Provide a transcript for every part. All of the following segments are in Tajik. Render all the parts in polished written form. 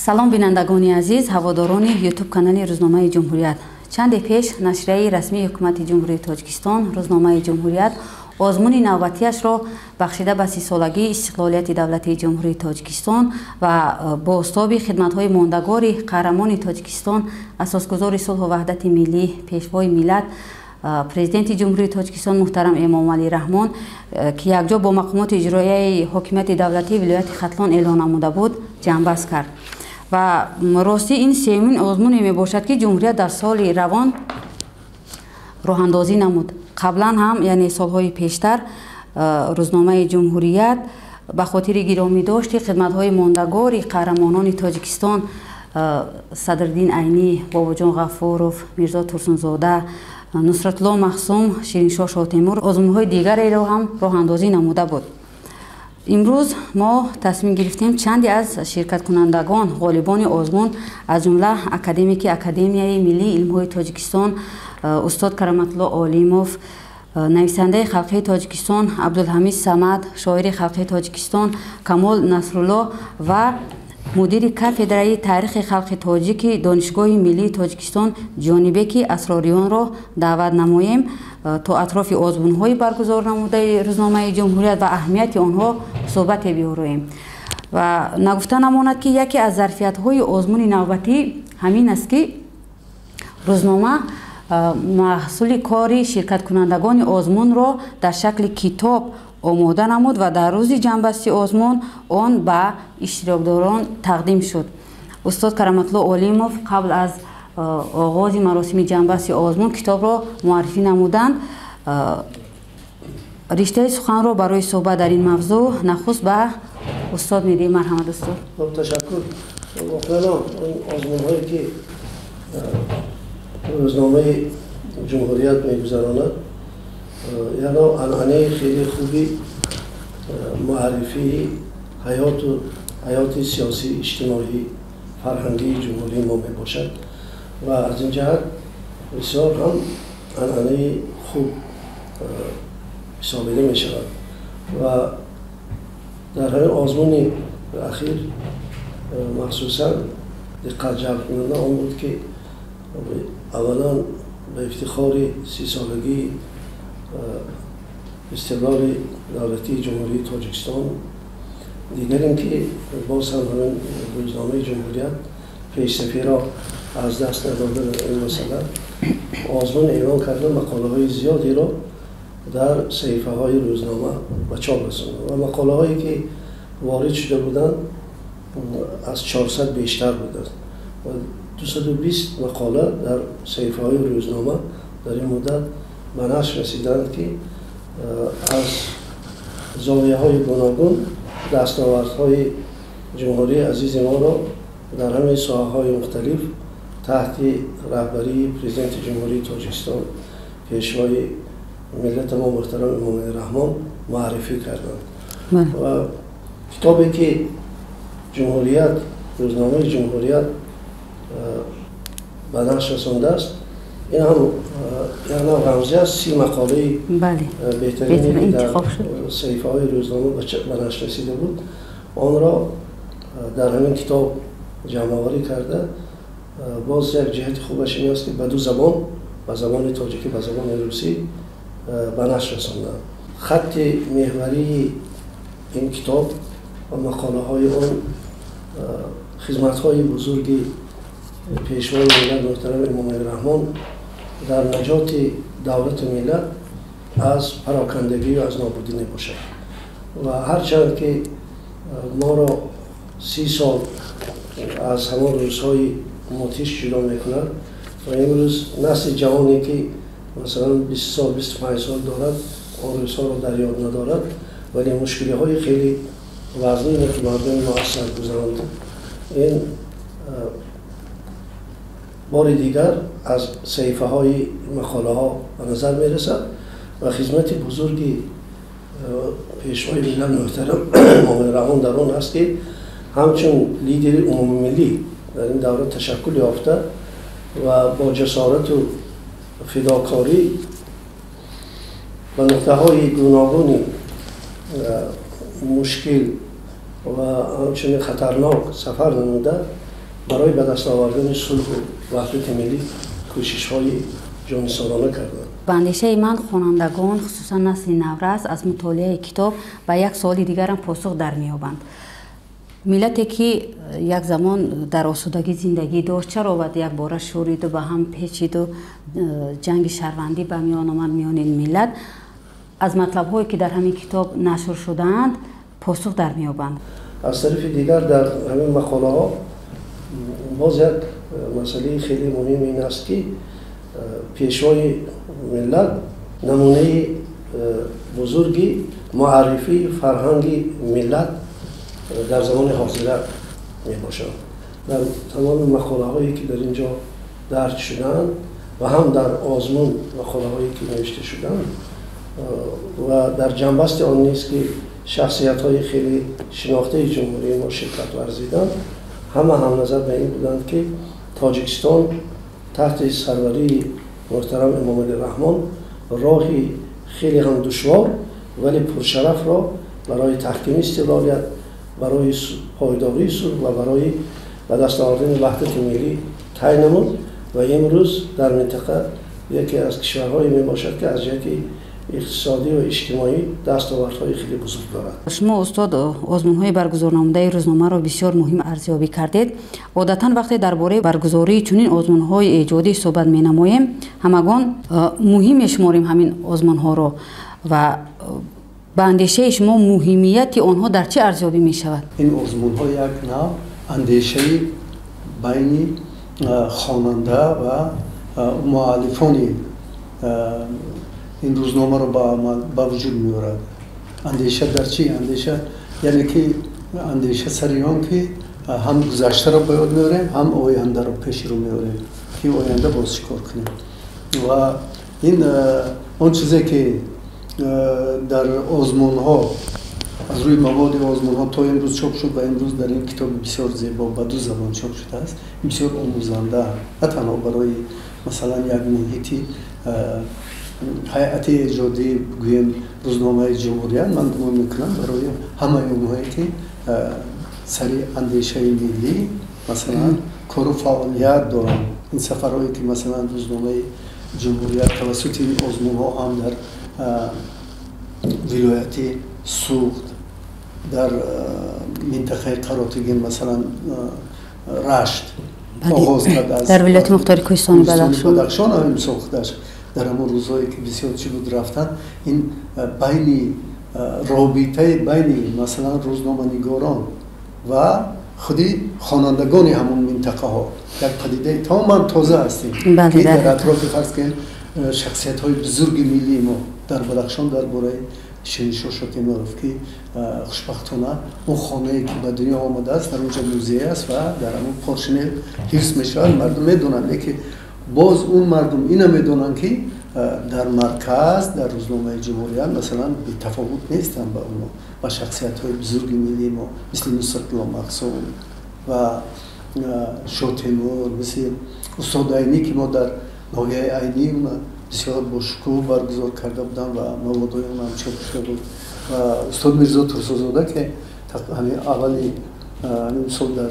Салом, бинандагони азиз, ҳаводорони Ютуб канали Рӯзномаи Ҷумҳурият. Чанде пеш нашрияи расмии Ҳукумати Ҷумҳурии Тоҷикистон, Рӯзномаи Ҷумҳурият, озмуни навбатиашро бахшида ба 30-солагии истиқлолияти давлатии Ҷумҳурии Тоҷикистон ва бозтоби хидматҳои мондагори қаҳрамони Тоҷикистон, асосгузори сулҳу ваҳдати миллӣ, пешвои миллат, Президенти Ҷумҳурии Тоҷикистон муҳтарам Эмомалӣ Раҳмон, ки якҷо бо мақомоти иҷроияи ҳокимияти давлатии вилояти Хатлон эълон намуда буд, ҷамъбаст кард. Ва ростӣ ин сеюмин озмуне мебошад, ки Ҷумҳурият дар соли равон роҳандозӣ намуд. Қаблан ҳам, яъне солҳои пештар, Рӯзномаи Ҷумҳурият ба хотири гиромӣ дошти хидматҳои мондагори қаҳрамонони Тоҷикистон Садриддин Айнӣ, Бобоҷон Ғафуров, Мирзо Турсунзода, Нусратулло Маҳсум, Шириншоҳ Шоҳтемур озмунҳои дигареро ҳам роҳандозӣ намуда буд. Имрӯз мо тасмим гирифтем чанде аз ширкаткунандагон, ғолибони озмун, аз ҷумла академики Академияи миллии илмҳои Тоҷикистон устод Кароматулло Олимов, нависандаи халқии Тоҷикистон Абдулҳамид Самад, шоири халқии Тоҷикистон Камол Насрулло ва мудири кафедраи таърихи халқи тоҷики Донишгоҳи миллии Тоҷикистон Ҷонибеки Асрорионро даъват намоем, то атрофи озмунҳои баргузор намудаи Рӯзномаи Ҷумҳурият ва аҳамияти онҳо суҳбате биёроем. Ва нагуфта намонад, ки яке аз зарфиятҳои озмуни навбатӣ ҳамин аст, ки рӯзнома маҳсули кори ширкаткунандагони озмунро дар шакли китоб омода намуд ва дар рӯзи ҷамъбасти озмун он ба иштирокдорон тақдим шуд. Устод Кароматулло Олимов қабл аз оғози маросими ҷамъбасти озмун китобро муаррифӣ намуданд. Риштаи суханро барои суҳбат дар ин мавзӯъ нахуст ба устод медиҳем. Марҳамат, устод. Ташаккур. Воқеан озмунҳое, ки Рӯзномаи Ҷумҳурият мегузаронад, як навъ анъанаи хеле хуби муаррифии ҳаёти сиёсӣ, иҷтимоӣ, фарҳангии ҷумҳурии мо мебошад ва аз ин ҷиҳат бисёр ҳам анъанаи хуб ҳисобида мешавад. Ва дар ҳамин озмуни ахир махсусан диққат ҷалбкунанда он буд, ки аввалан ба ифтихори 30-солагии истиқлоли давлатии Ҷумҳурии Тоҷикистон, дигар ин ки боз ҳам ҳамин Рӯзномаи Ҷумҳурият пешсафиро аз даст надода, дар ин масъала озмун эълон карда, мақолаҳои зиёдеро дар саҳифаҳои рӯзнома ба чоп расонд ва мақолаҳое, ки ворид шуда буданд, аз 400 бештар буданд ва 220 мақола дар саҳифаҳои рӯзнома дар ин муддат ба нашр расиданд, ки аз зовияҳои гуногун дастовардҳои ҷумҳурии азизи моро дар ҳамаи соҳаҳои мухталиф таҳти раҳбарии Президенти Ҷумҳурии Тоҷикистон, пешвои миллати мо муҳтарам Эмомалӣ Раҳмон муаррифӣ карданд. Ва китобе, ки Ҷумҳурият, Рӯзномаи Ҷумҳурият ба нашр расондааст, ин ҳам як навъ рамзӣ аст. 30 мақолаи беҳтарине, ки дар саҳифаҳои рӯзнома ба нашр расида буд, онро дар ҳамин китоб ҷамъоварӣ карда. Боз як ҷиҳати хубаш ин аст, ки ба ду забон, ба забони тоҷикӣ, ба забони русӣ ба нашр расонданд. Хатти меҳварии ин китоб ва мақолаҳои он хизматҳои бузурги пешвои миллат муҳтарам Эмомалӣ Раҳмон дар наҷоти давлату миллат аз парокандагию аз нобудӣ мебошад. Ва ҳарчанд ки моро 30 сол аз ҳамон рӯзҳои мудҳиш ҷудо мекунад ва имрӯз насли ҷавоне, ки масалан 20 сол, 25 сол дорад, он рӯзҳоро дар ёд надорад, вале мушкилиҳои хеле вазнине, ки мардуми мо аз сар гузаронд, ин бори дигар аз саҳифаҳои мақолаҳо ба назар мерасад. Ва хизмати бузурги пешвои миллат муҳтарам Эмомалӣ Раҳмон дар он аст, ки ҳамчун лидери умумимиллӣ дар ин давра ташаккул ёфта ва бо ҷасорату фидокорӣ ба нуқтаҳои гуногуни мушкил ва ҳамчунин хатарнок сафар намуда. барои ба даст овардани сулҳу ваҳдати миллӣ кӯшишҳои ҷонисорона карданд. Ба андешаи ман, хонандагон, хусусан насли наврас, аз мутолиаи китоб ба як суоли дигарам посух дар меёбанд. Миллате ки як замон дар осудагӣ зиндагӣ дошт, чаро баъд якбора шӯриду ба ҳам печиду ҷанги шаҳрвандӣ ба миён омад миёни ин миллат? Аз матлабҳое ки дар ҳамин китоб нашр шудаанд, посух дар меёбанд. Аз тарафи дигар, дар ҳамин мақолаҳо боз як масъалаи хеле муҳим ин аст, ки пешвои миллат намунаи бузурги муаррифии фарҳанги миллат дар замони ҳозира мебошанд. Дар тамоми мақолаҳое ки дар ин ҷо дарҷ шудаанд ва ҳам дар озмун мақолаҳое ки навишта шуданд ва дар ҷанбасти он низ ки шахсиятҳои хеле шинохтаи ҷумҳурии мо ширкат варзиданд, ҳама ҳамназар ба ин буданд, ки Тоҷикистон таҳти сарварии муҳтарам Эмомалӣ Раҳмон роҳи хеле ҳам душвор, вале пуршарафро барои таҳкими истиқлолият, барои пойдории сулҳ ва барои ба даст овардани ваҳдати миллӣ тай намуд ва имрӯз дар минтақа яке аз кишварҳое мебошад, ки аз ҷиҳати иқтисодӣ ва иҷтимоӣ дастовардҳои хеле бузург дорад. Шумо, устод, озмунҳои баргузорнамудаи рӯзномаро бисёр муҳим арзёбӣ кардед. Одатан вақте дар бораи баргузории чунин озмунҳои эҷодӣ суҳбат менамоем, ҳамагон муҳим мешуморем ҳамин озмунҳоро ва ба андешаи шумо муҳимияти онҳо дар чӣ арзёбӣ мешавад? Ин озмунҳо як нав андешаи байни хонанда ва муаллифони ин рӯзномаро ба вуҷуд меорад. Андеша дар чӣ? Андеша, яъне ки андеша сари он ки ҳам гузаштаро ба ёд меорем, ҳам ояндаро пеши рӯ меорем, ки оянда боз чӣ кор кунем. Ва ин он чизе ки дар озмунҳо аз рӯи маводи озмунҳо то имрӯз чоп шуд ва имрӯз дар ин китоби бисёр зебо ба ду забон чоп шудааст, бисёр омӯзанда на танҳо барои, масалан, як муҳити ҳайати эҷодӣ, гӯем, рӯзномаи Ҷумҳурият, ман гумон мекунам, барои ҳамаи онҳое ки сари андешаи миллӣ, масалан, кору фаъолият доранд. Ин сафарҳое ки, масалан, рӯзномаи Ҷумҳурият тавассути ин озмунҳо ҳам дар вилояти Суғд, дар минтақаи Қаротигин, масалан, Рашт оғоз кард, дар вилояти мухтори Кӯҳистони Бадахшон ҳам имсол худаш дар ҳамон рӯзҳое ки бисёр чӣ буд рафтан, ин байни робитаи байни, масалан, рӯзноманигорон ва худи хонандагони ҳамон минтақаҳо як падидаи тамоман тоза ҳастем, ки дар атрофи, фарз кунем, шахсиятҳои бузурги миллии мо дар Бадахшон дар бораи Шириншоҳ Шотемуров, ки хушбахтона он хонае ки ба дунё омадааст, дар онҷо музей аст ва дар ҳамон поршинел ҳифз мешавад, мардум медонанд, лекин боз он мардум ина медонанд, ки дар марказ, дар рӯзномаи Ҷумҳурият, масалан, бетафовут нестанд ба онҳо, ба шахсиятҳои бузурги миллии мо, мисли Нусратулло Мақсум ва Шотемур, мисли устод Айнӣ, ки мо дар ноҳияи Айнӣ бисёр бо шукӯҳ баргузор карда будам ва маводҳои он ҳам чоп шуда буд, ва устод Мирзо Турсунзода, ки ҳамин аввали ҳамин сол дар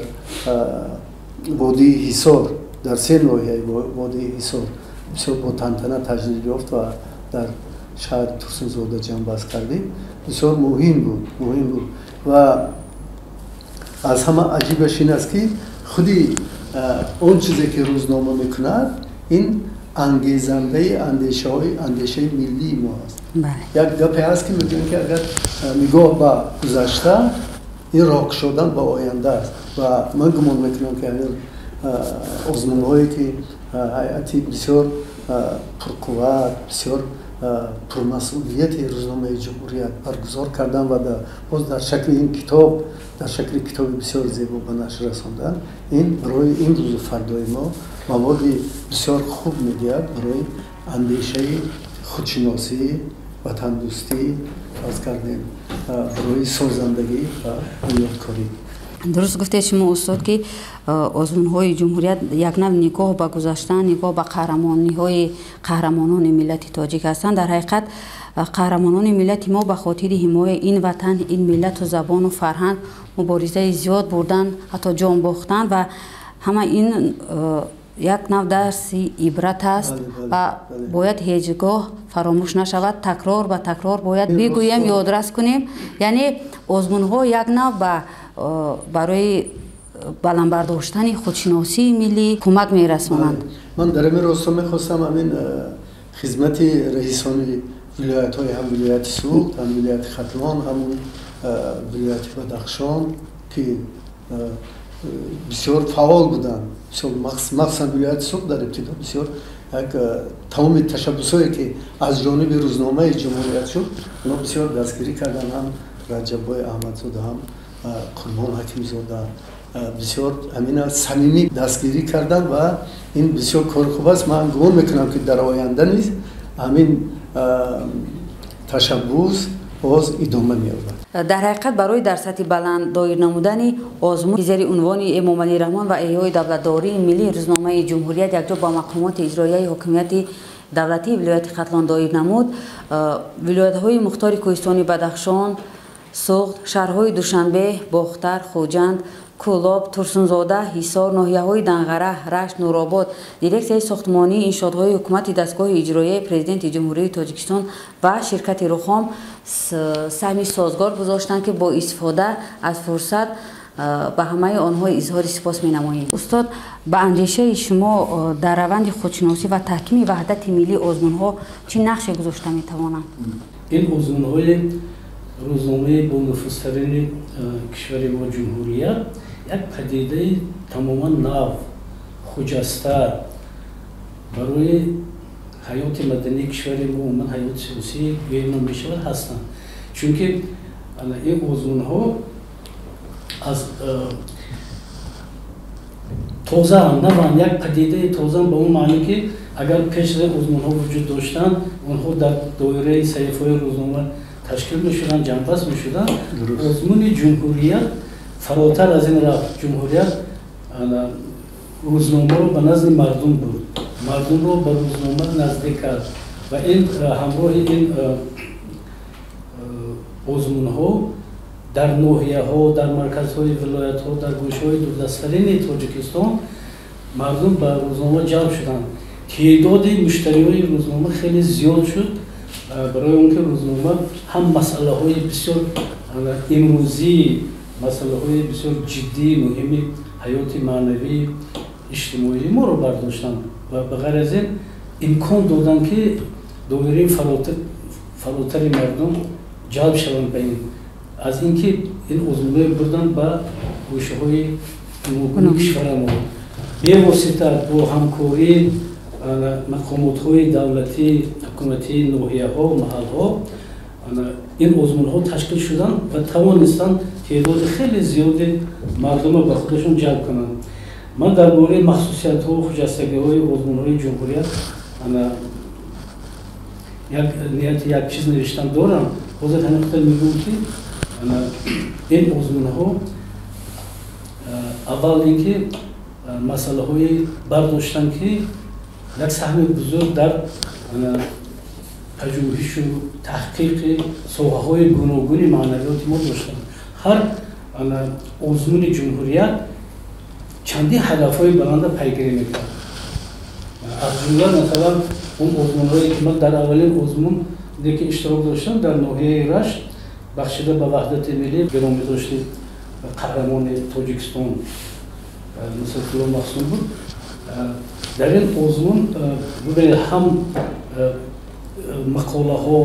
водии Ҳисор, дар се ноҳияи водии Ҳисор бисёр бо тантана таҷлил ёфт ва дар шаҳри Турсунзода ҷамъбаст кардем, бисёр муҳим буд, муҳим буд. Ва аз ҳама аҷибаш ин аст, ки худи он чизе ки рӯзнома мекунад, ин ангезандаи андешаҳои андешаи миллии мо аст. Як гапе ҳаст, ки мегӯем, ки агар нигоҳ ба гузашта, ин роҳ кушодан ба оянда аст. Ва ман гумон мекунам, ки ҳамин озмунҳое ки ҳайати бисёр пурқувват, бисёр пурмасъулияти рӯзномаи Ҷумҳурият баргузор кардан ва боз дар шакли ин китоб, дар шакли китоби бисёр зебо ба нашр расондан, ин барои имрӯзу фардои мо маводи бисёр хуб медиҳад барои андешаи худшиносӣ, ватандӯстӣ, фарз кардем, барои созандагӣ ва бунёдкорӣ. Дуруст гуфтед шумо, устод, ки озмунҳои Ҷумҳурият як нав нигоҳ ба гузашта, нигоҳ ба қаҳрамониҳои қаҳрамонони миллати тоҷик ҳастанд. Дар ҳақиқат, қаҳрамонони миллати мо ба хотири ҳимояи ин ватан, ин миллату забону фарҳанг муборизаи зиёд бурданд, ҳатто ҷон бохтанд ва Ҳама ин як нав дарси ибрат аст ва бояд ҳеҷ гоҳ фаромӯш нашавад. Такрор ба такрор бояд бигӯем, ёдрас кунем. Яъне озмунҳо як нав барои баланд бардоштани худшиносии миллӣ кӯмак мерасонанд. Ман дар ҳамин росто мехостам ҳамин хизмати раисони вилоятҳои ҳам вилояти Суғд, ҳам вилояти Хатлон, ҳам вилояти Бадахшон, ки бисёр фаъол буданд, махсусан вилояти Суғд дар ибтидо бисёр як тамоми ташаббусҳое ки аз ҷониби рӯзномаи ҷумҳурият шуд, онҳо бисёр дастгирӣ карданд. Ҳам Раҷаббой Аҳмадзода, ҳам Қурбон Ҳакимзода бисёр ҳамина самимӣ дастгирӣ карданд ва ин бисёр кори хуб аст. Ман гумон мекунам, ки дар оянда низ ҳамин ташаббус боз идома меёбад. Дар ҳақиқат барои дар сатҳи баланд доир намудани озмун зери унвони Эмомалӣ Раҳмон ва эҳёи давлатдории миллии рӯзномаи ҷумҳурият якҷо бо мақомоти иҷроияи ҳокимияти давлатии вилояти Хатлон доир намуд, вилоятҳои мухтори кӯҳистони Бадахшон, Суғд, шаҳрҳои Душанбе, Бохтар, Хуҷанд, Кӯлоб, Турсунзода, Ҳисор, ноҳияҳои Данғара, Рашт, Нуробод, дирексияи сохтмонии иншоотҳои ҳукумати дастгоҳи иҷроияи Президенти Ҷумҳурии Тоҷикистон ва ширкати Рухом саҳми созгор гузоштанд, ки бо истифода аз фурсат ба ҳамаи онҳо изҳори сипос менамоем. Устод, ба андешаи шумо дар раванди худшиносӣ ва таҳкими ваҳдати миллии озмунҳо чӣ нақше гузошта метавонанд? Ин озмунҳои рӯзномаи бонуфузтарини кишвари мо ҷумҳурият як падидаи тамоман нав, хуҷаста барои ҳаёти мадании кишвари мо, умуман ҳаёти сиёсӣ гӯем мешавад, ҳастанд. Чунки ин озмунҳо аз тозаанд, наванд, як падидаи тозаанд ба он маъне, ки агар пеш аз ин озмунҳо вуҷуд доштанд, онҳо дар доираи саҳифаҳои рӯзнома ташкил мешуданд, ҷамъбаст мешуданд. Озмуни ҷумҳурият фаротар аз ин рафт. Ҷумҳурият рӯзномаро ба назди мардум бурд, мардумро ба рӯзнома наздик кард ва ин ҳамроҳи ин озмунҳо дар ноҳияҳо, дар марказҳои вилоятҳо, дар гӯшаҳои дурдасттарини Тоҷикистон мардум ба рӯзнома ҷалб шуданд. Теъдоди муштариҳои рӯзнома хеле зиёд шуд, барои он ки рӯзнома ҳам масъалаҳои бисёр имрӯзӣ, масъалаҳои бисёр ҷиддии муҳими ҳаёти маънавии иҷтимоии моро бардоштанд ва ба ғайр аз ин имкон доданд, ки доираи фаротари мардум ҷалб шаванд ба ин, аз ин ки ин озмунҳое бурданд ба гӯшаҳои гуногуни кишварамо бевосита бо ҳамкории мақомотҳои давлатӣ, ҳукуматии ноҳияҳо, маҳалҳо ин озмунҳо ташкил шуданд ва тавонистанд теъдоди хеле зиёди мардумро ба худашон ҷалб кунанд. Ман дар бораи махсусиятҳо хуҷастагиҳои озмунҳои ҷумҳурият як нияти як чиз навиштан дорам. Ҳозир ҳамин қадар мегӯям, ки ин озмунҳо аввал ин ки масъалаҳое бардоштанд, ки як саҳми бузург дар пажӯҳишу таҳқиқи соҳаҳои гуногуни маънавиёти мо доштанд. Ҳар озмуни ҷумҳурият чандин ҳадафҳои баланда пайгирӣ мекард. Аз ҷумла, масалан, он озмунҳое ки ман дар аввалин озмун ки иштирок доштам дар ноҳияи Рашт, бахшида ба ваҳдати миллӣ, гиромӣ дошти қаҳрамони Тоҷикистон Нусратулло Махсум буд. Дар ин озмун бубинед, ҳам мақолаҳо,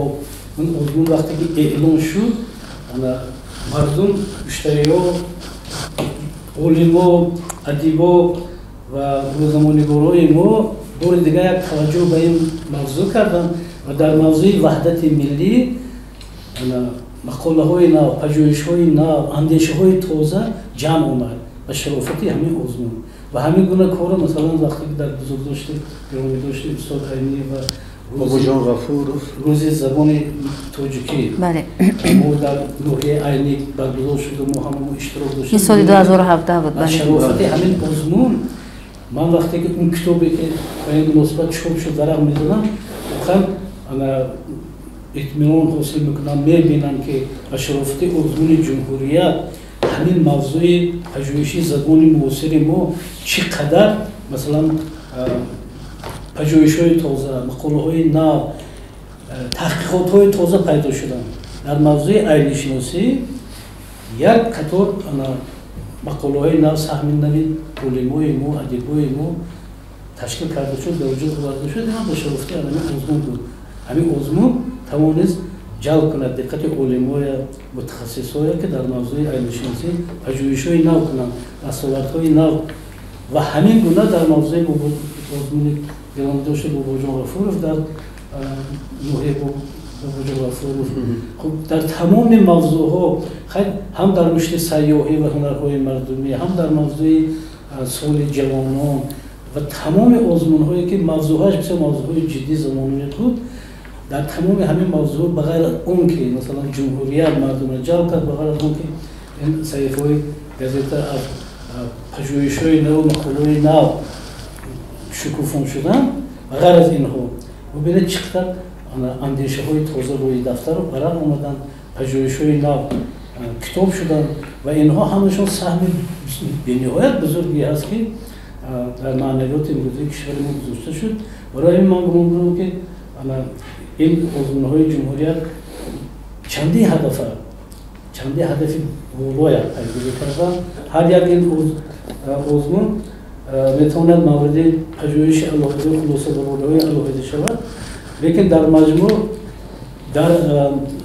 ин озмун вақте ки эълон шуд, мардум, муштариҳо, олимо, адибо ва рӯзноманигорои мо бори дигар як таваҷҷӯҳ ба ин мавзӯъ карданд ва дар мавзӯи ваҳдати миллӣ мақолаҳои нав, пажӯҳишҳои нав, андешаҳои тоза ҷамъ омад ба шарофати ҳамин озмун. Ва ҳамин гуна корро, масалан, вақте ки дар бузургдошти, гиромидошти устод Айнӣ ва Бобоҷон Ғафуров, рӯзи забони тоҷикӣ мо дар ноҳияи Айнӣ баргузор шуда, мо ҳама иштирок доштем. Ин соли 2017 буд. Шарофати ҳамин озмун ман вақте ки он китобе ки ба ин муносибат чоп шуд варақ мезанам, воқеан итминон ҳосил мекунам, мебинам, ки ба шарофати озмуни ҷумҳурият ҳамин мавзӯи пажӯҳиши забони муосири мо чӣ қадар масалан пажӯҳишҳои тоза, мақолаҳои нав, таҳқиқотҳои тоза пайдо шуданд. Дар мавзӯи айнишиносӣ як қатор мақолаҳои нав, саҳми нави олимои мо, адибои мо ташкил карда шуд, ба вуҷуд оварда шуд. Ин ҳам ба шарофати ҳамин озмун буд. Ҳамин озмун тавонист ҷалб кунад диққати олимоя, мутахассисҳое, ки дар мавзӯи айнишиносӣ пажӯҳишҳои нав кунанд, дастовардҳои нав. Ва ҳамин гуна дар мавзӯи озмуни гиромидошти Бобоҷон Ғафуров дар ноҳияи Бобоҷон Ғафуров, хуб, дар тамоми мавзӯъҳо, ҳам дар рушди сайёҳӣ ва ҳунарҳои мардумӣ, ҳам дар мавзӯи соли ҷавонон ва тамоми озмунҳое ки мавзӯъҳояш бисёр мавзӯъҳои ҷиддӣ замонавӣ буд, дар тамоми ҳамин мавзӯъ ба ғайр аз он ки масалан ҷумҳурият мардумро ҷалб кард, ба ғайр аз он ки ин саҳифаҳои газета аз пажӯҳишҳои нав, мақолаҳои нав шукуфон шуданд, ба ғайр аз инҳо бубинед чӣ қадар андешаҳои тоза рӯи дафтар варақ омаданд, пажӯҳишҳои нав китоб шуданд ва инҳо ҳамашон саҳми бениҳоят бузурге ҳаст, ки дар маънавиёти имрӯзаи кишвари мо гузошта шуд. Барои ин ман гумон мекунам, ки ин озмунҳои ҷумҳурият чандин ҳадафа, чандин ҳадафи болоя пайгирӣ карданд. Ҳар як ин озмун метавонад мавриди пажӯҳиши алоҳида, хулосабарорӣҳои алоҳида шавад, лекин дар маҷмӯъ дар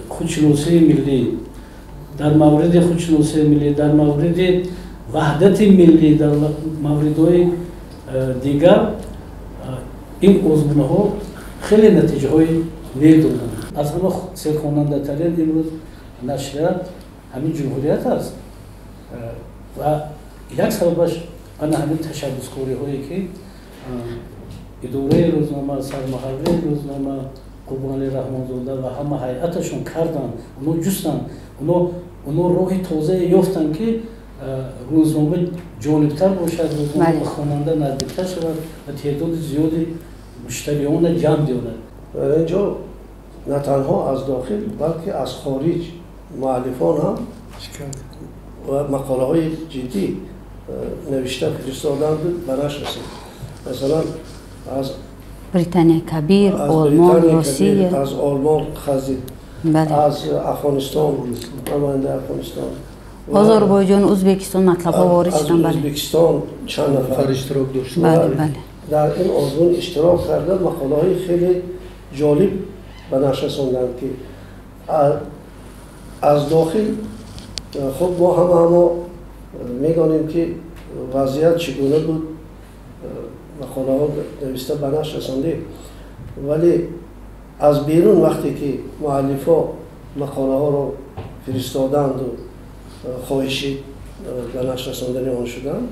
худшиносии миллӣ, дар мавриди худшиносии миллӣ, дар мавриди ваҳдати миллӣ, дар мавридҳои дигар ин озмунҳо хеле натиҷаҳои нек доданд. Аз ҳама серхонандатарин имрӯз нашрия ҳамин ҷумҳурият аст ва як сабабаш ана ҳамин ташаббускориҳое, ки идораи рӯзнома, сармуҳаррири рӯзнома Қурбонали Раҳмонзода ва ҳама ҳайаташон карданд. Оно ҷустанд, оно роҳи тозае ёфтанд, ки рӯзнома ҷолибтар бошад, рӯзнома ба хонанда наздиктар шавад ва теъдоди зиёди муштариёнро ҷамъ биёрад. Дар ин ҷо на танҳо аз дохил, балки аз хориҷ муаллифон ҳам ва мақолаҳои ҷиддӣ навишта фиристоданд, ба нашр расид. Масалан, аз Британияи Кабир, Олмон, Русия, аз Олмон хазид, аз Афғонистон, намояндаи Афғонистон, Озарбойҷон, Ӯзбекистон матлабҳо ворид шуданд. Аз Ӯзбекистон чанд нафар иштирок доштанд. Бале, бале. Дар ин озмун иштирок карда, мақолаҳои хеле ҷолиб ба нашр расонданд, ки аз дохил. Хуб, мо ҳама медонем, ки вазъият чӣ гуна буд, мақолаҳо нависта ба нашр расондем, вале аз берун вақте ки муаллифҳо мақолаҳоро фиристоданду хоҳиши ба нашр расондани он шуданд,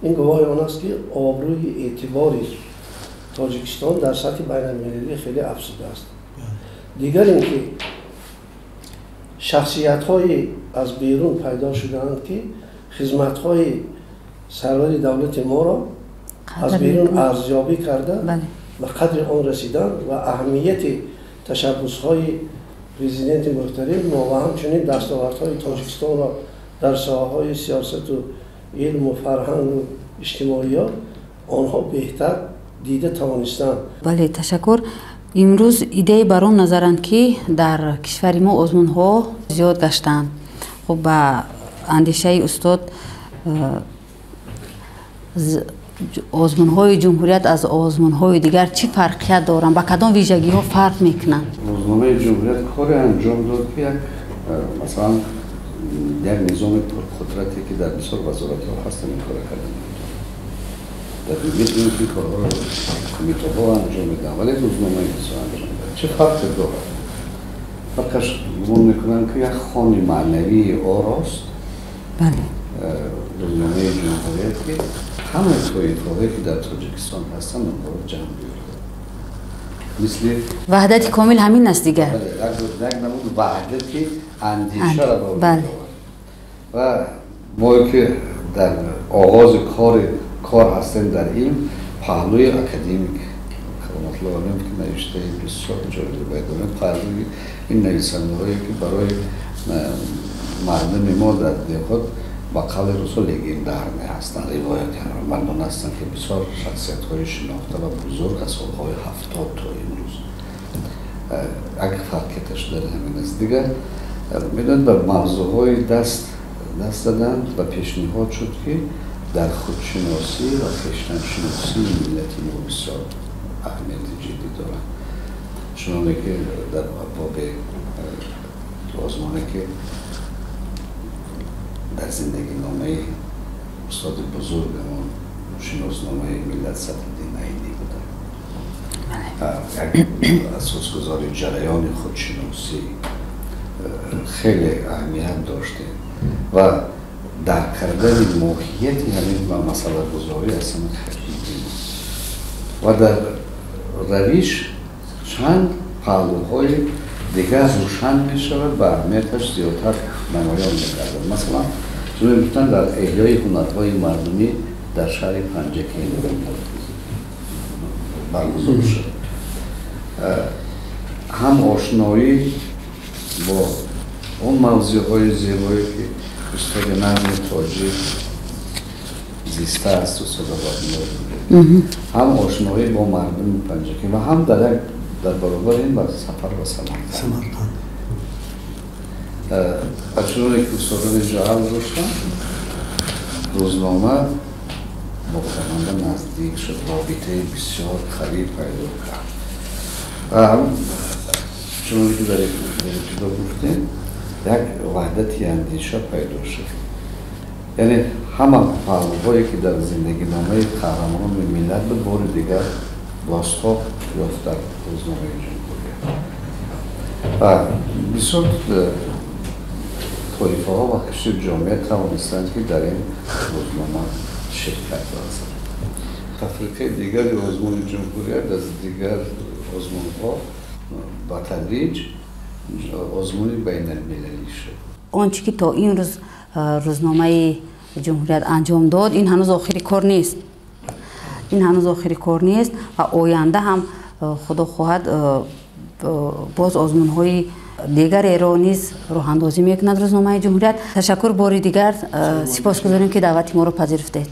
ин гувоҳи он аст, ки обрӯи эътибори Тоҷикистон дар сатҳи байналмилалӣ хеле афзудааст. Дигар ин ки шахсиятҳое аз берун пайдо шудаанд, ки хизматҳои сарвари давлати моро аз берун арзёбӣ карда, ба қадри он расиданд ва аҳамияти ташаббусҳои президенти муҳтарим мо ва ҳамчунин дастовардҳои Тоҷикистонро дар соҳаҳои сиёсату илму фарҳангу иҷтимоиёт онҳо беҳтар дида тавонистанд. Бале, ташаккур. Имрӯз идея бар он назаранд, ки дар кишвари мо озмунҳо зиёд гаштанд. Хуб, ба андешаи устод, озмунҳои ҷумҳурият аз озмунҳои дигар чӣ фарқият доранд, ба кадом вижагиҳо фарқ мекунанд? Рӯзномаи ҷумҳурият коре анҷом дод, ки як масалан як низоми пурқудрате, ки дар бисёр вазоратҳо ҳастанд, ин кора карда дар медонем, ки корҳоро кумитаҳо анҷом медиҳанд, вале рӯзномаи бисёр анҷом медиҳад. Чӣ фарқе дорад? Фарқаш гумон мекунам, ки як хони маънавии орост рӯзномаи ҷумҳурият, ки ҳамаи тоифаҳое, ки дар Тоҷикистон ҳастанд, онҳоро ҷамъ биёрад, мисли ваҳдати комил ҳамин аст дигар. Як намуд ваҳдати андешаро ба вуҷуд овард. Ва мо, ки дар оғози кор ҳастем дар илм, паҳлӯи академик Кароматулло Олим, ки навиштаи бисёр ҷолибе бояд дорем, паҳлӯи ин нависандаҳое, ки барои мардуми мо дар деҳот ба қавли русо легендарне ҳастанд, ривояти мардон ҳастанд, ки бисёр шахсиятҳои шинохта ва бузург аз солҳои 70 то имрӯз. Як фарқияташ дар ҳамин аст. Дигар медонед, ба мавзӯъҳои даст заданд ва пешниҳод шуд, ки дар худшиносӣ ва хештаншиносии миллати мо бисёр аҳамияти ҷиддӣ доранд. Чуноне ки дар боби озмоне ки дар зиндагиномаи устоди бузургамон шиносномаи миллат Садриддин Айнӣ буда, як асосгузори ҷараёни худшиносӣ, хеле аҳамият доштем ва дарк кардани моҳияти ҳамин масъалагузорӣ аз ҳама хеле муҳим аст. Ва дар равиш чанд паҳлӯҳои дигар рӯшан мешавад ва аҳамияташ зиёдтар намоён мегардад. Масалан, чун гуфтан, дар эҳёи ҳунарҳои мардумӣ дар шаҳри Панҷакент баргузор шуд. Ҳам ошноӣ бо он мавзӯъҳои зебое ки устоди назми тоҷик зистааст, устод Абдуллоҳ, ҳам ошноӣ бо мардуми Панҷакент ва ҳам дар баробари ин ба сафар ба Самарқанд. Ва чуноне ки устодони ҷаҳал доштанд, рӯзнома бо хонанда наздик шуд, робитаи бисёр қавӣ пайдо кард. Ва чуноне ки дар ибтидо гуфтем, як ваҳдати андеша пайдо шуд. Яъне ҳама паҳлӯҳое ки дар зиндагиномаи қаҳрамонони миллат буд, бори дигар бозтоб ёфт дар рӯзномаи Ҷумҳурият. Ва бисёр тоифаҳо ва қишри ҷомеа тавонистанд, ки дар ин рӯзнома ширкат варзанд. Тафриқаи дигари озмуни Ҷумҳурият аз дигар озмунҳо ба тадриҷ озмуни байналмилалӣ шуд. Он чӣ ки то имрӯз рӯзномаи Ҷумҳурият анҷом дод, ин ҳанӯз охири кор нест. Ин ҳанӯз охири кор нест ва оянда ҳам худо хоҳад боз озмунҳои дигареро низ роҳандозӣ мекунад рӯзномаи Ҷумҳурият. Ташаккур бори дигар, сипосгузорем, ки даъвати моро пазируфтед.